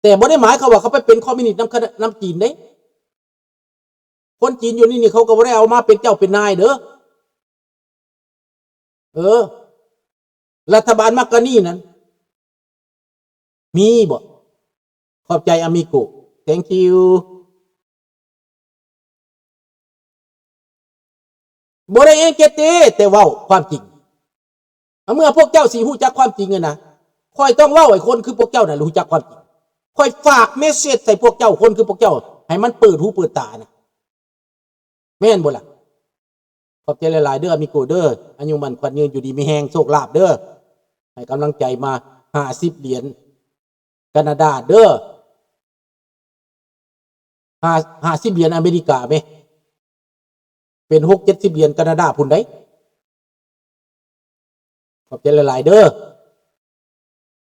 ແຕ່ບໍ່ໄດ້ໝາຍຄວາມວ່າເຂົາໄປເປັນຄອມມິວນິດນຳຄະນະ ນຳຈີນເດ້. ຄົນຈີນຢູ່ນີ້ນີ້ ເຂົາກໍບໍ່ໄດ້ເອົາມາເປັນເຈົ້າເປັນນາຍເດີ້. ເອີ ລັດຖະບານມັກກະນີນັ້ນ ມີບໍ່? ຂອບໃຈອາມິໂກ thank you. ບໍ່ໄດ້ເອງເກເຕ ແຕ່ເວົ້າຄວາມຈິງ. ເມື່ອພວກເຈົ້າຊິຮູ້ຈັກຄວາມຈິງຫັ້ນນະ, ຂ້ອຍຕ້ອງເວົ້າໃຫ້ຄົນຄືພວກເຈົ້ານັ້ນຮູ້ຈັກຄວາມຈິງ. ຂ້ອຍຝາກເມສເສດໃສ່ພວກເຈົ້າ, ຄົນຄືພວກເຈົ້າ, ໃຫ້ມັນເປີດຫູເປີດຕານະ. ແມ່ນບໍ່ລະ? ຂອບໃຈຫຼາຍໆເດີ້ ອາມິໂກເດີ້. ອາຍຸໝັ້ນຂວັນຍືນ ຢູ່ດີມີແຮງ ໂຊກລາບເດີ້. ໃຫ້ກຳລັງໃຈມາ ຫ້າສິບຫຼຽນການາດາເດີ້. ຫ້າ ຫ້າສິບຫຼຽນອາເມລິກາແມະ, ເປັນຫົກເຈັດສິບຫຼຽນການາດາພຸ້ນໃດ໋. ຂອບໃຈຫຼາຍໆເດີ້.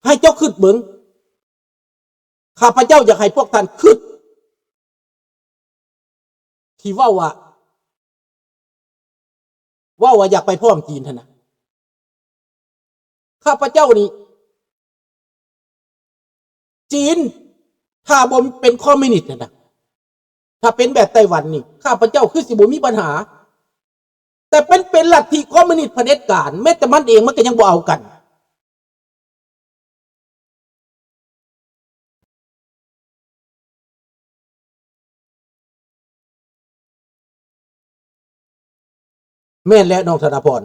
ໃຫ້ເຈົ້າຄິດເບິ່ງ, ຂ້າພະເຈົ້າຢາກໃຫ້ພວກທ່ານຄິດ ທີ່ເວົ້າວ່າ ເວົ້າວ່າຢາກໄປພ້ອມຈີນຫັ້ນນະ. ຂ້າພະເຈົ້ານີ້ ຈີນ ຖ້າບໍ່ເປັນຄອມມິວນິດຫັ້ນນະ, ຖ້າເປັນແບບໄຕ້ຫວັນນີ້ ຂ້າພະເຈົ້າຄືຊິບໍ່ມີບັນຫາ. ແຕ່ເປັນ ເປັນລັດທິຄອມມິວນິດຜະເດັດການ, ແມ້ແຕ່ມັນເອງມັນກໍຍັງບໍ່ເອົາກັນ. ແມ່ນແລ້ວ ນ້ອງທະນາພອນ.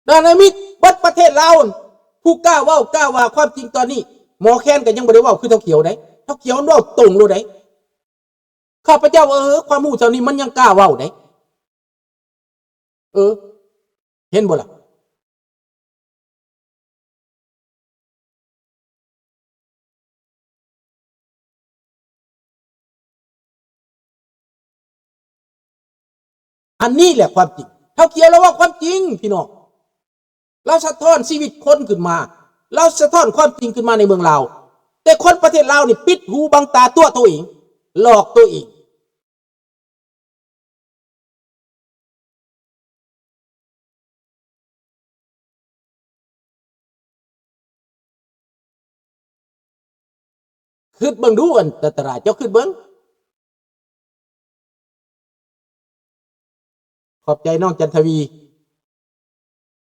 ດານາມິດ ເບິດປະເທດລາວ ຜູ້ກ້າເວົ້າ ກ້າວ່າຄວາມຈິງຕອນນີ້ ໝໍແຄນກໍຍັງບໍ່ໄດ້ເວົ້າຄືເຖົ້າຂຽວໃດ໋. ເຖົ້າຂຽວເວົ້າຕົງໂລດໃດ໋. ຂ້າພະເຈົ້າ ເອີ ຄວາມຮູ້ເຫຼົ່ານີ້ມັນຍັງກ້າເວົ້າໃດ໋. ເອີ ເຫັນບໍ່ລະ? ອັນນີ້ແຫຼະຄວາມຈິງ. ເຖົ້າຂຽວລາວເວົ້າຄວາມຈິງ ພີ່ນ້ອງ. ລາວສະທ້ອນຊີວິດຄົນຂຶ້ນມາ, ລາວສະທ້ອນຄວາມຈິງຂຶ້ນມາໃນເມືອງລາວ. ແຕ່ຄົນປະເທດລາວນີ້ປິດຫູບັງຕາຕົວະໂຕເອງ, ຫຼອກໂຕເອງ. ຄິດເບິ່ງດູ ອັນຕະຕະລາ ເຈົ້າຄິດເບິ່ງ. ຂອບໃຈນ້ອງຈັນທະວີ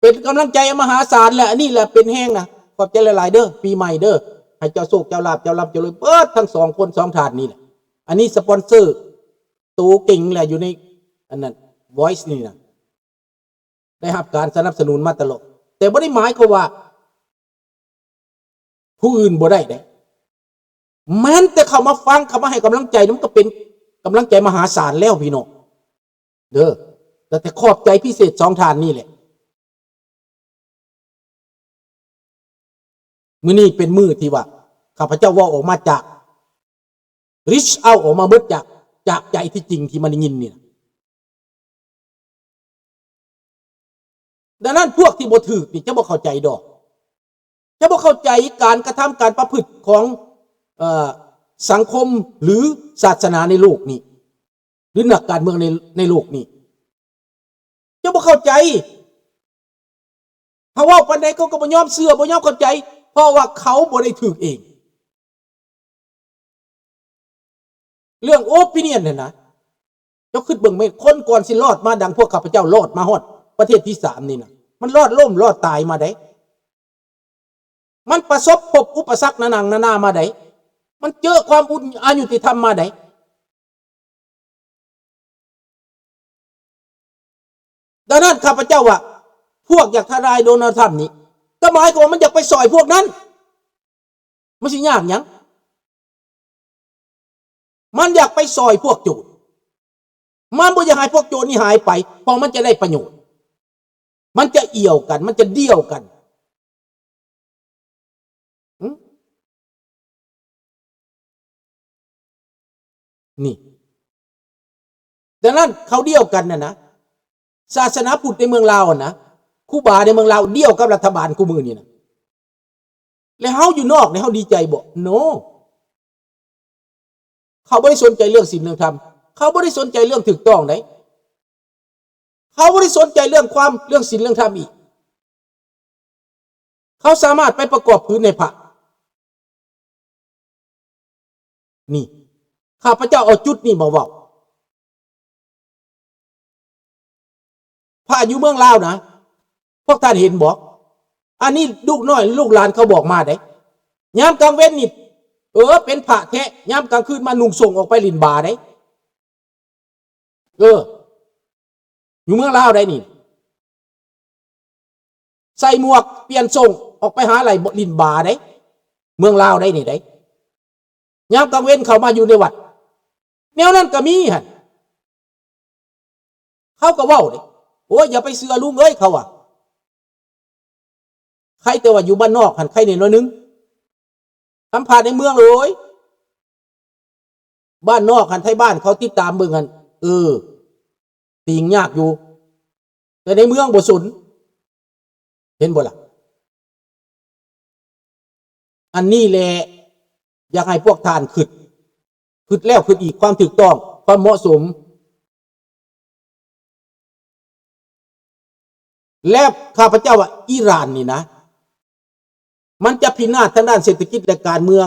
ເປັນກຳລັງໃຈມະຫາສານແຫຼະ. ອັນນີ້ແຫຼະເປັນແຮງນະ. ຂອບໃຈຫຼາຍໆເດີ້ ປີໃໝ່ເດີ້ ໃຫ້ເຈົ້າໂຊກເຈົ້າລາບ ເຈົ້າລ່ຳເຈົ້າລວຍເບິດທັງສອງຄົນສອງທ່ານນີ້ແຫຼະ. ອັນນີ້ສະປອນເຊີໂຕເກັ່ງແຫຼະ ຢູ່ໃນອັນນັ້ນ Voice ນີ້ນະ. ໄດ້ຮັບການສະໜັບສະໜູນມາຕະຫຼອດ, ແຕ່ບໍ່ໄດ້ໝາຍຄວາມວ່າຜູ້ອື່ນບໍ່ໄດ້ເດ້. ແມ່ນແຕ່ເຂົ້າມາຟັງ, ເຂົ້າມາໃຫ້ກຳລັງໃຈ, ມັນກໍເປັນກຳລັງໃຈມະຫາສານແລ້ວ ພີ່ນ້ອງເດີ. ແຕ່ ແຕ່ຂອບໃຈພິເສດສອງທ່ານນີ້ແຫຼະ. ມື້ນີ້ເປັນມື້ທີ່ວ່າຂ້າພະເຈົ້າເວົ້າອອກມາຈາກ reach out ອອກມາເບິດຈາກ ຈາກໃຈທີ່ຈິງທີ່ມາໄດ້ຍິນນີ້ນະ. ດັ່ງນັ້ນພວກທີ່ບໍ່ຖືກນີ້ຈະບໍ່ເຂົ້າໃຈດອກ, ຈະບໍ່ເຂົ້າໃຈການກະທຳການປະພຶດຂອງ ເອີ ສັງຄົມ ຫຼື ສາສະໜາໃນໂລກນີ້ ຫຼື ນັກການເມືອງໃນ ໃນໂລກນີ້. ເຈົ້າບໍ່ເຂົ້າໃຈ. ເຮົາເວົ້າປານໃດເຂົາກໍບໍ່ຍອມເຊື່ອ, ບໍ່ຍອມເຂົ້າໃຈ, ເພາະວ່າເຂົາບໍ່ໄດ້ຖືກເອງ. ເລື່ອງ opinion ຫັ້ນນະ, ເຈົ້າຄິດເບິ່ງແມ່ນ ຄົນກ່ອນຊິລອດມາດັ່ງພວກຂ້າພະເຈົ້າລອດມາຮອດປະເທດທີສາມນີ້ນະ, ມັນລອດລົ້ມລອດຕາຍມາໃດ໋. ມັນປະສົບພົບອຸປະສັກໜານານານາມາໃດ໋, ມັນເຈີຄວາມອຸ ອາຍຸຕິທຳມາໃດ໋. ດັ່ງນັ້ນ ຂ້າພະເຈົ້າວ່າ ພວກຢາກທຳລາຍໂດນັລທຣຳນີ້ ກໍໝາຍຄວາມວ່າມັນຢາກໄປຊ່ອຍພວກນັ້ນ. ມັນຊິຍາກຫຍັງ? ມັນຢາກໄປຊ່ອຍພວກໂຈນ. ມັນບໍ່ຢາກໃຫ້ພວກໂຈນນີ້ຫາຍໄປ, ເພາະມັນຈະໄດ້ປະໂຫຍດ. ມັນຈະອ່ຽວກັນ, ມັນຈະດ່ຽວກັນ. ຫຶ? ນີ້. ດັ່ງນັ້ນ ເຂົາດ່ຽວກັນຫັ້ນນະ, ສາສະໜາພຸດໃນເມືອງລາວຫັ້ນນະ, ຄູບາໃນເມືອງລາວດ່ຽວກັບລັດຖະບານຄູ່ມື້ນີ້ນະ. ແລະເຮົາຢູ່ນອກນີ້ ເຮົາດີໃຈບໍ່? ໂນ. ເຂົາບໍ່ໄດ້ສົນໃຈເລື່ອງສິນເລື່ອງທຳ, ເຂົາບໍ່ໄດ້ສົນໃຈເລື່ອງຖືກຕ້ອງໃດ໋. ເຂົາບໍ່ໄດ້ສົນໃຈເລື່ອງຄວາມ ເລື່ອງສິນເລື່ອງທຳອີກ. ເຂົາສາມາດໄປປະກອບຄືນໃຫ້ພະ. ນີ້ ຂ້າພະເຈົ້າເອົາຈຸດນີ້ມາເວົ້າ. ພະຢູ່ເມືອງລາວນະ ພວກທ່ານເຫັນບໍ່? ອັນນີ້ລູກນ້ອຍລູກຫຼານເຂົາບອກມາເດ້. ຍາມກາງເວັນນີ້ ເອີ ເປັນພະແທ້, ຍາມກາງຄືນມານຸ່ງໂສ້ງອອກໄປຫຼິ້ນບາເດ້. ເອີ ຢູ່ເມືອງລາວໃດນີ້ ໃສ່ໝວກປ່ຽນໂສ້ງອອກໄປຫາໄລ່ຫຼິ້ນບາເດ້. ເມືອງລາວໃດນີ້ໃດ. ຍາມກາງເວັນເຂົ້າມາຢູ່ໃນວັດ ແນວນັ້ນກໍມີຫັ້ນ. ເຂົາກໍເວົ້າເດ້. ໂອ້ຍ ຢ່າໄປເຊື່ອລຸງເອີຍ ເຂົາວ່າ. ໃຄແຕ່ວ່າຢູ່ບ້ານນອກຫັ້ນ ໃຄແດ່ໜ້ອຍໜຶ່ງ. ສຳພາດໃນເມືອງເລີຍ. ບ້ານນອກຫັ້ນ ໄທບ້ານເຂົາຕິດຕາມເບິ່ງຫັ້ນ ເອີ ຕີງຍາກຢູ່. ແຕ່ໃນເມືອງບໍ່ສົນ. ເຫັນບໍ່ລະ? ອັນນີ້ແຫຼະ ຢາກໃຫ້ພວກທ່ານຄິດ, ຄິດແລ້ວຄິດອີກ, ຄວາມຖືກຕ້ອງ, ຄວາມເໝາະສົມ. ແລະ ຂ້າພະເຈົ້າວ່າ ອີຣານນີ້ນະ ມັນຈະພິນາດທາງດ້ານເສດຖະກິດ ແລະ ການເມືອງ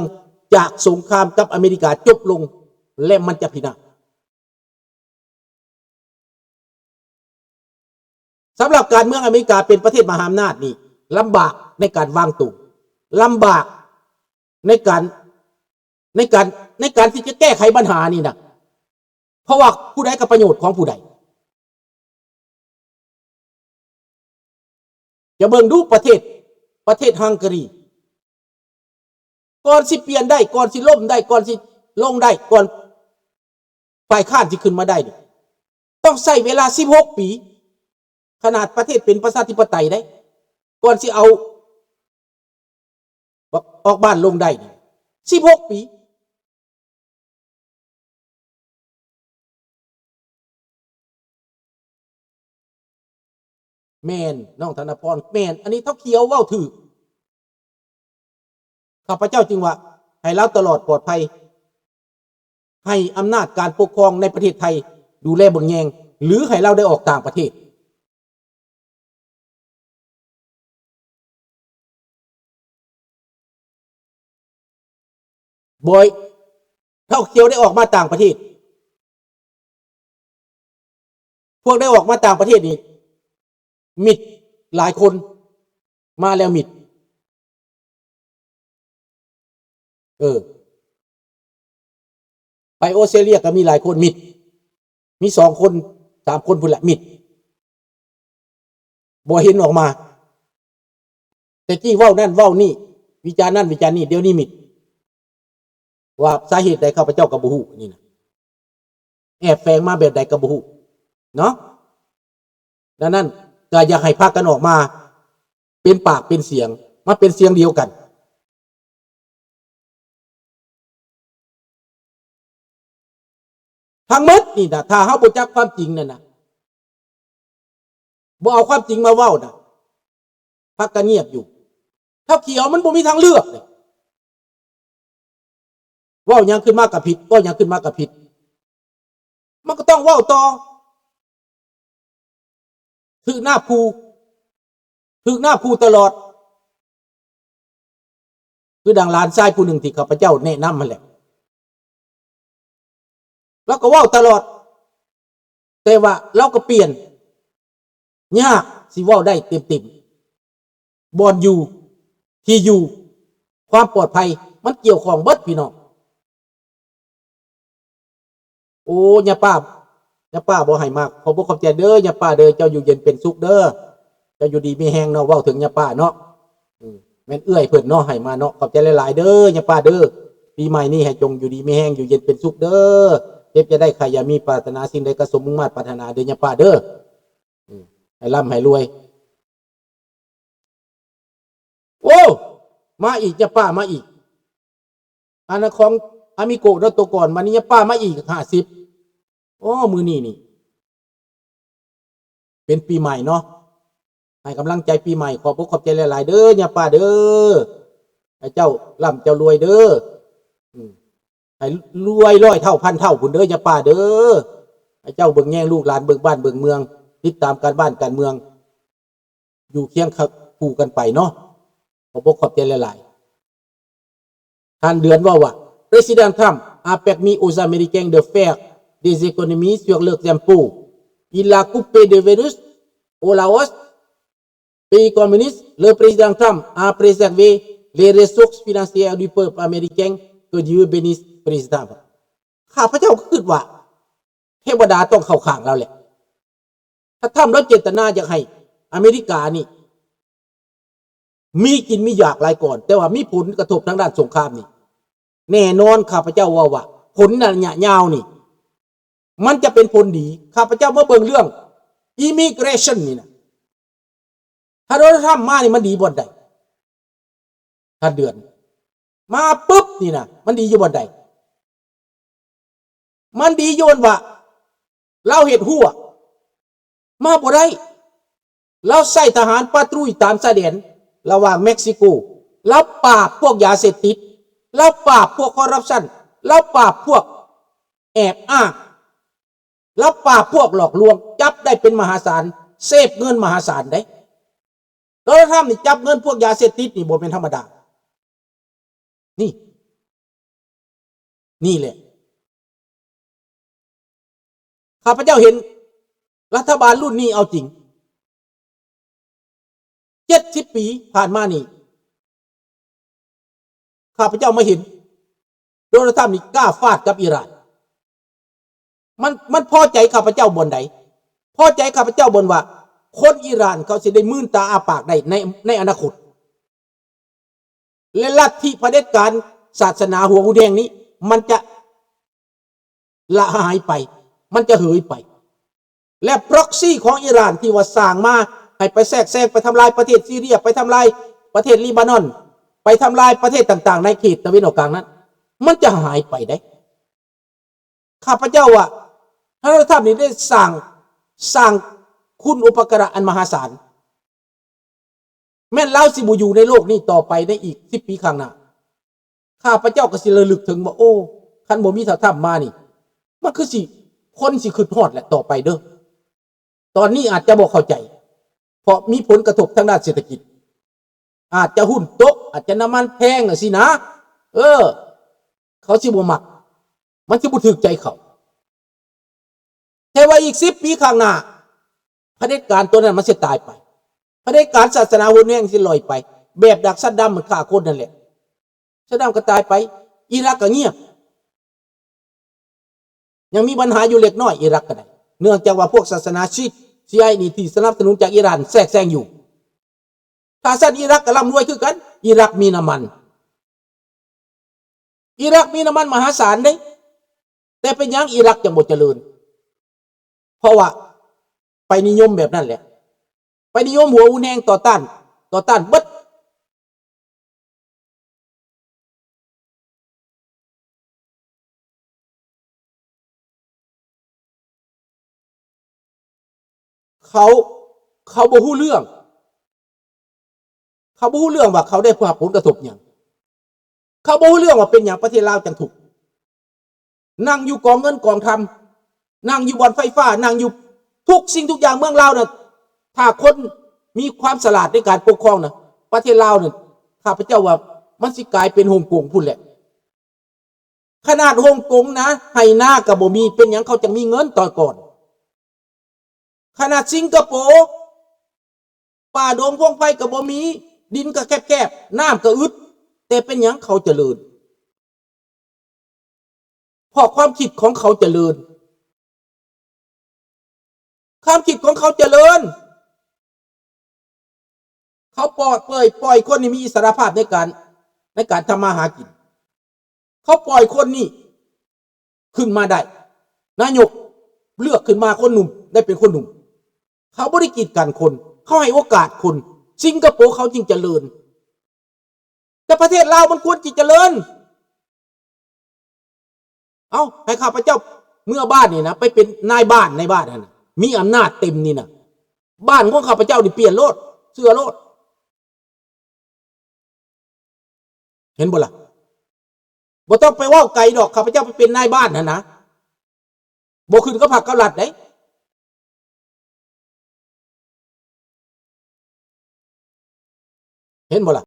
ຈາກສົງຄາມກັບອາເມລິກາຈົບລົງ ແລະ ມັນຈະພິນາດ. ສຳລັບການເມືອງອາເມລິກາເປັນປະເທດມະຫາອຳນາດນີ້ ລຳບາກໃນການວາງໂຕ, ລຳບາກໃນການ ໃນການ ໃນການທີ່ຈະແກ້ໄຂບັນຫານີ້ນະ, ເພາະວ່າຜູ້ໃດກັບປະໂຫຍດຂອງຜູ້ໃດ. ຈະເບິ່ງດູປະເທດ ປະເທດຮັງກາຣີ ກ່ອນຊິປ່ຽນໄດ້, ກ່ອນຊິລົ້ມໄດ້, ກ່ອນຊິລົງໄດ້, ກ່ອນຝ່າຍຄ້ານຊິຂຶ້ນມາໄດ້ນີ້ ຕ້ອງໃຊ້ເວລາສິບຫົກປີ. ຂະໜາດປະເທດເປັນປະຊາທິປະໄຕໄດ໋ ກ່ອນຊິເອົາ ອອກ ອອກບ້ານລົງໄດ້ນີ້ ສິບຫົກປີ. ແມ່ນ ນ້ອງທະນະພອນ ແມ່ນ ອັນນີ້ທ້າວຂຽວເວົ້າຖືກ. ຂ້າພະເຈົ້າຈຶ່ງວ່າ ໃຫ້ລາວຕະຫຼອດປອດໄພ, ໃຫ້ອຳນາດການປົກຄອງໃນປະເທດໄທດູແລເບິ່ງແຍງ ຫຼື ໃຫ້ລາວໄດ້ອອກຕ່າງປະເທດ. ບໍ່ ທ້າວຂຽວໄດ້ອອກມາຕ່າງປະເທດ. ພວກໄດ້ອອກມາຕ່າງປະເທດນີ້ ມິດຫຼາຍຄົນ ມາແລ້ວມິດ. ເອີ ໄປອອສເຕຣເລຍກໍມີຫຼາຍຄົນມິດ, ມີສອງຄົນ ສາມຄົນພຸ້ນລະມິດ ບໍ່ເຫັນອອກມາ. ແຕ່ກີ້ເວົ້ານັ້ນເວົ້ານີ້ ວິຈານນັ້ນວິຈານນີ້, ດຽວນີ້ມິດ. ວ່າສາເຫດໃດຂ້າພະເຈົ້າກໍບໍ່ຮູ້ ອັນນີ້ນະ ແອບແຝງມາແບບໃດກໍບໍ່ຮູ້ເນາະ. ດັ່ງນັ້ນກໍຢາກໃຫ້ພາກັນອອກມາເປັນປາກເປັນສຽງ, ມາເປັນສຽງດຽວກັນ. ທັງໝົດນີ້ນະ ຖ້າເຮົາບໍ່ຈັກຄວາມຈິງນັ້ນນະ ບໍ່ເອົາຄວາມຈິງມາເວົ້ານະ ພັກກັນງຽບຢູ່. ທ້າວຂຽວມັນບໍ່ມີທາງເລືອກເດ້. ເວົ້າຫຍັງຂຶ້ນມາກໍຜິດ, ເວົ້າຫຍັງຂຶ້ນມາກໍຜິດ. ມັນກໍຕ້ອງເວົ້າຕໍ່. ຖືກໜ້າຜູ້, ຖືກໜ້າຜູ້ຕະຫຼອດ. ຄືດັ່ງຫຼານຊາຍຜູ້ໜຶ່ງທີ່ຂ້າພະເຈົ້າແນະນຳຫັ້ນແຫຼະ. ລາວກໍເວົ້າຕະຫຼອດ, ແຕ່ວ່າລາວກໍປ່ຽນ. ຍາກຊິເວົ້າໄດ້ເຕັມໆ. ບ່ອນຢູ່, ທີ່ຢູ່, ຄວາມປອດໄພ ມັນກ່ຽວຂ້ອງເບິດພີ່ນ້ອງ. ໂອ້ ຍ່າປ້າ, ຍ່າປ້າບໍ່ໃຫ້ມາ, ຂອບອົກຂອບໃຈເດີ ຍ່າປ້າເດີ, ເຈົ້າຢູ່ເຢັນເປັນສຸກເດີ, ເຈົ້າຢູ່ດີມີແຮງເນາະ. ເວົ້າເຖິງຍ່າປ້າເນາະ, ອືມ ແມ່ນເອື້ອຍເພິ່ນເນາະ ໃຫ້ມາເນາະ. ຂອບໃຈຫຼາຍໆເດີ ຍ່າປ້າເດີ, ປີໃໝ່ນີ້ໃຫ້ຈົ່ງຢູ່ດີມີແຮງ ຢູ່ເຢັນເປັນສຸກເດີ, ເຈັບຢ່າໄດ້ ໄຂ້ຢ່າມີ, ປາດຖະໜາສິ່ງໃດກໍສົມມຸ່ງມາດປາດຖະໜາເດີ ຍ່າປ້າເດີ, ອືມ ໃຫ້ລ່ຳໃຫ້ລວຍ. ໂອ້ ມາອີກ ຍ່າປ້າມາອີກ. ອັນນັ້ນຂອງອາມິໂກະເນາະ ໂຕກ່ອນ, ບັດນີ້ຍ່າປ້າມາອີກຫ້າສິບ. ໂອ້ ມື້ນີ້ນີ້ເປັນປີໃໝ່ເນາະ, ໃຫ້ກຳລັງໃຈປີໃໝ່. ຂອບອົກຂອບໃຈຫຼາຍໆເດີ ຍ່າປ້າເດີ, ໃຫ້ເຈົ້າລ່ຳເຈົ້າລວຍເດີ, ອືມ ໃຫ້ລວຍຮ້ອຍເທົ່າພັນເທົ່າພຸ້ນເດີ ຍ່າປ້າເດີ, ໃຫ້ເຈົ້າເບິ່ງແຍງລູກຫຼານ ເບິ່ງບ້ານເບິ່ງເມືອງ, ຕິດຕາມການບ້ານການເມືອງ. ຢູ່ຄຽງຄູ່ກັນໄປເນາະ. ຂອບອົກຂອບໃຈຫຼາຍໆ. ທ່ານເດືອນເວົ້າວ່າ ປະທານທຣຳ a permis aux Américains de faire des économies sur leurs impôts. Il a coupé des virus au Laos, pays communiste. Le président Trump a préservé les ressources financières du peuple américain. Que Dieu bénisse président. ຂ້າພະເຈົ້າກໍຄິດວ່າ ເທວະດາຕ້ອງເຂົ້າຂ້າງລາວແຫຼະ. ຖ້າທຳລາວເຈດຕະນາຢາກໃຫ້ອາເມລິການີ້ມີກິນມີຢາກຫຼາຍກ່ອນ, ແຕ່ວ່າມີຜົນກະທົບທາງດ້ານສົງຄາມນີ້ ແນ່ນອນ ຂ້າພະເຈົ້າເວົ້າວ່າ ຜົນໄລຍະຍາວນີ້ ມັນຈະເປັນຜົນດີ. ຂ້າພະເຈົ້າມາເບິ່ງເລື່ອງ immigration ນີ້ນະ, ຖ້າໂດນັລທຳມານີ້ ມັນດີບ່ອນໃດ? ທ່ານເດືອນ ມາປຶບນີ້ນະ ມັນດີຢູ່ບ່ອນໃດ? ມັນດີຢູ່ບ່ອນວ່າ ລາວເຮັດຮົ້ວມາບໍ່ໄດ້, ລາວໃຊ້ທະຫານປາຕຣູຍຕາມຊາຍແດນລະຫວ່າງເມັກຊິໂກ, ລາວປາບພວກຢາເສບຕິດ, ລາວປາບພວກຄໍຣັບຊັນ, ລາວປາບພວກແອບອ້າງ, ລາວປາບພວກຫຼອກລວງ, ຈັບໄດ້ເປັນມະຫາສານ, ເສບເງິນມະຫາສານເດ້. ໂດນັລທຳນີ້ຈັບເງິນພວກຢາເສບຕິດນີ້ບໍ່ແມ່ນທຳມະດາ. ນີ້ ນີ້ແຫຼະ ຂ້າພະເຈົ້າເຫັນລັດຖະບານລຸ້ນນີ້ເອົາຈິງ. ເຈັດສິບປີຜ່ານມານີ້ ຂ້າພະເຈົ້າມາເຫັນໂດນັລທຳນີ້ກ້າຟາດກັບອີຣານ. ມັນ ມັນພໍໃຈຂ້າພະເຈົ້າບ່ອນໃດ? ພໍໃຈຂ້າພະເຈົ້າບ່ອນວ່າ ຄົນອີຣານເຂົາຊິໄດ້ມືນຕາອ້າປາກໄດ້ໃນ ໃນອະນາຄົດ ແລະ ລັດທິຜະເດັດການສາສະໜາຫົວຮຸນແຮງນີ້ ມັນຈະລະຫາຍໄປ, ມັນຈະເຫີຍໄປ. ແລະ proxy ຂອງອີຣານທີ່ວ່າສ້າງມາໃຫ້ໄປແຊກແຊງ, ໄປທຳລາຍປະເທດຊີເຣຍ, ໄປທຳລາຍປະເທດລີບານອນ, ໄປທຳລາຍປະເທດຕ່າງໆໃນເຂດຕາເວັນອອກກາງນັ້ນ ມັນຈະຫາຍໄປໄດ໋. ຂ້າພະເຈົ້າວ່າ ໂດນັລທຳນີ້ໄດ້ສ້າງ ສ້າງຄຸນອຸປະກາລະອັນມະຫາສານ. ແມ່ນລາວຊິບໍ່ຢູ່ໃນໂລກນີ້ຕໍ່ໄປໃນອີກສິບປີຂ້າງໜ້າ, ຂ້າພະເຈົ້າກໍຊິລະລຶກເຖິງວ່າ ໂອ້ ຄັນບໍ່ມີທ້າວທຳມານີ້ ມັນຄືຊິ ຄົນຊິຄຶດຮອດແຫຼະຕໍ່ໄປເດີ້. ຕອນນີ້ອາດຈະບໍ່ເຂົ້າໃຈ ເພາະມີຜົນກະທົບທາງດ້ານເສດຖະກິດ, ອາດຈະຫຸ້ນຕົກ, ອາດຈະນ້ຳມັນແພງຈັ່ງຊີ້ນະ. ເອີ ເຂົາຊິບໍ່ມັກ, ມັນຊິບໍ່ຖືກໃຈເຂົາ. ແຕ່ວ່າອີກສິບປີຂ້າງໜ້າ ຜະເດັດການຕົວນັ້ນມັນຊິຕາຍໄປ, ຜະເດັດການສາສະໜາຮຸນແຮງຊິລ່ອຍໄປ, ແບບດັກຊັດດຳມັນຂ້າຄົນນັ້ນແຫຼະ. ຊັດດຳກໍຕາຍໄປ, ອີຣັກກໍງຽບ. ຍັງມີບັນຫາຢູ່ເລັກນ້ອຍ ອີຣັກກໍໄດ້, ເນື່ອງຈາກວ່າພວກສາສະໜາຊີດ ຊີອາໄອ ນີ້ທີ່ສະໜັບສະໜູນຈາກອີຣານແຊກແຊງຢູ່. ຖ້າຊັ້ນອີຣັກກໍລ່ຳລວຍຄືກັນ, ອີຣັກມີນ້ຳມັນ, ອີຣັກມີນ້ຳມັນມະຫາສານເດ້. ແຕ່ເປັນຫຍັງອີຣັກຈັ່ງບໍ່ຈະເລີນ? ເພາະວ່າໄປນິຍົມແບບນັ້ນແຫຼະ, ໄປນິຍົມຫົວຮຸນແຮງຕໍ່ຕ້ານ, ຕໍ່ຕ້ານເບິດ. ເຂົາ ເຂົາບໍ່ຮູ້ເລື່ອງ, ເຂົາບໍ່ຮູ້ເລື່ອງວ່າເຂົາໄດ້ຮັບຜົນກະທົບຫຍັງ, ເຂົາບໍ່ຮູ້ເລື່ອງວ່າເປັນຫຍັງປະເທດລາວຈັ່ງທຸກ. ນັ່ງຢູ່ກອງເງິນກອງຄຳ, ນັ່ງຢູ່ບ່ອນໄຟຟ້າ, ນັ່ງຢູ່ທຸກສິ່ງທຸກຢ່າງເມືອງລາວນະ. ຖ້າຄົນມີຄວາມສະຫຼາດໃນການປົກຄອງນະ, ປະເທດລາວນະ, ຂ້າພະເຈົ້າວ່າມັນຊິກາຍເປັນຮົງກົງພຸ້ນແຫຼະ. ຂະໜາດຮົງກົງນະ, ໄຮ່ນາກໍບໍ່ມີ, ເປັນຫຍັງເຂົາຈັ່ງມີເງິນແຕ່ກ່ອນ? ຂະໜາດສິງກະໂປ, ປ່າດົງພວງໄພກໍບໍ່ມີ, ດິນກໍແຄບໆ, ນ້ຳກໍອຶດ, ແຕ່ເປັນຫຍັງເຂົາຈະເລີນ? ເພາະຄວາມຄິດຂອງເຂົາຈະເລີນ. ຄວາມຄິດຂອງເຂົາຈະເລີນ. ເຂົາປ່ອຍ ປ່ອຍ ປ່ອຍຄົນນີ້ມີອິດສະຫຼະພາບໃນການ ໃນການທຳມາຫາກິນ. ເຂົາປ່ອຍຄົນນີ້ຂຶ້ນມາໄດ້. ນາຍົກເລືອກຂຶ້ນມາຄົນໜຸ່ມ ໄດ້ເປັນຄົນໜຸ່ມ. ເຂົາບໍ່ໄດ້ກີດກັນຄົນ, ເຂົາໃຫ້ໂອກາດຄົນ. ສິງກະໂປເຂົາຈຶ່ງຈະເລີນ. ແຕ່ປະເທດລາວມັນຄວນຊິຈະເລີນ. ເອົ້າ, ໃຫ້ຂ້າພະເຈົ້າເມືອບ້ານນີ້ນະ, ໄປເປັນນາຍບ້ານໃນບ້ານຫັ້ນນະ, ມີອຳນາດເຕັມນີ້ນະ. ບ້ານຂອງຂ້າພະເຈົ້ານີ້ປ່ຽນໂລດ, ເຊື່ອໂລດ. ເຫັນບໍ່ລະ? ບໍ່ຕ້ອງໄປເວົ້າໄກດອກ, ຂ້າພະເຈົ້າໄປເປັນນາຍບ້ານຫັ້ນນະ, ບໍ່ຂຶ້ນກັບພັກກັບລັດເດ້. ເຫັນບໍ່ລະ?